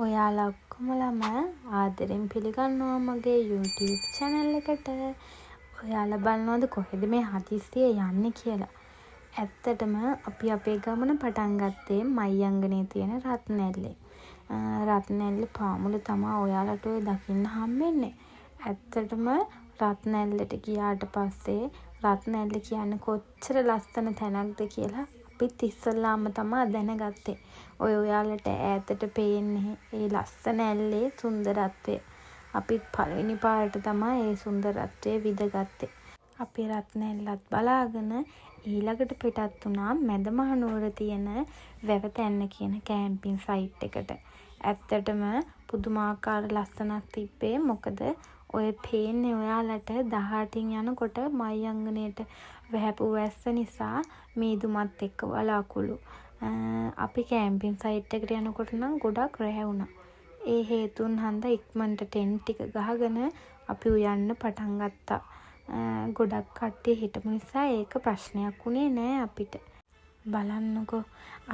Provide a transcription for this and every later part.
ඔයාලා ඔක්කොමලම ආදරෙන් පිළිගන්නවා මගේ YouTube channel එකට. ඔයාලා බලනවද කොහෙද මේ හදිස්සියේ යන්නේ කියලා? ඇත්තටම අපි අපේ ගමන පටන් ගත්තේ මහියංගනේ තියෙන රත්නැල්ලෙන්. රත්නැල්ල පාමුල තමා ඔයාලට ඔය දකින්න හම්බෙන්නේ. ඇත්තටම රත්නැල්ලට ගියාට පස්සේ රත්නැල්ල කියන්නේ කොච්චර ලස්සන තැනක්ද කියලා අපිත් ඉස්සෙල්ලාම තමා දැනගත්තේ. ඔය ඔයාලට ඈතට පේන්නේ ඒ ලස්සන ඇල්ලේ සුන්දරත්වය. අපිත් පළවෙනි පාරට තමා ඒ සුන්දරත්වය විඳගත්තේ. අපි රත්නැල්ලත් බලාගෙන ඊළඟට පිටත් වුණා මැදමහනුවර තියෙන වැවතැන්න කියන කැම්පින් සයිට් එකට. ඇත්තටම පුදුමාකාර ලස්සනක් තිබ්බේ. මොකද ඔය පේන්නේ ඔයාලට 18න් යනකොට මහියංගනයට වැහැපු වැස්ස නිසා මීදුමත් එක්ක වළාකුළු. අපි කැම්පින් සයිට් එකට යනකොට නම් ගොඩක් රෑ වුණා. ඒ හේතුන් හන්දා ඉක්මනට ටෙන්ට් ටික ගහගෙන අපි උයන්න පටන් ගත්තා. ගොඩක් කට්ටිය හිටපු නිසා ඒක ප්‍රශ්නයක් වුණේ නෑ අපිට. බලන්නකෝ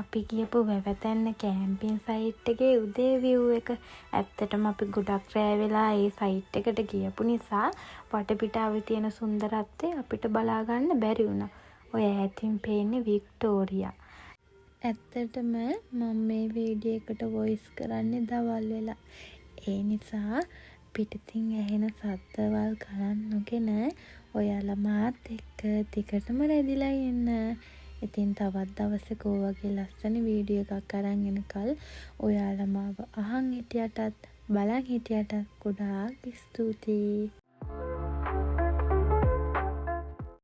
අපි ගියපු වැවතැන්න කැම්පින් සයිට් එකේ උදේ විව් එක. ඇත්තටම අපි ගොඩක් රෑ වෙලා ඒ සයිට් එකට ගියපු නිසා වටපිටාවේ තියෙන සුන්දරත්වය අපිට බලා ගන්න බැරි වුණා. ඔය ඈතින් පේන්නේ වික්ටෝරියා. ඇත්තටම මම මේ වීඩියෝ එකට වොයිස් කරන්නේ දවල් වෙලා. ඒ නිසා පිටතින් ඇහෙන සද්දවල් ගණන් නොගෙන ඔයාලා මාත් එක්ක දිගටම රැඳිලා ඉන්න. ඉතින් තවත් දවසක ඔය වගේ ලස්සන වීඩියෝ එකක් අරන් එනකල් ඔයාලා මාව අහන් හිටියටත් බලන් හිටියටත් ගොඩාක් ස්තුතියි.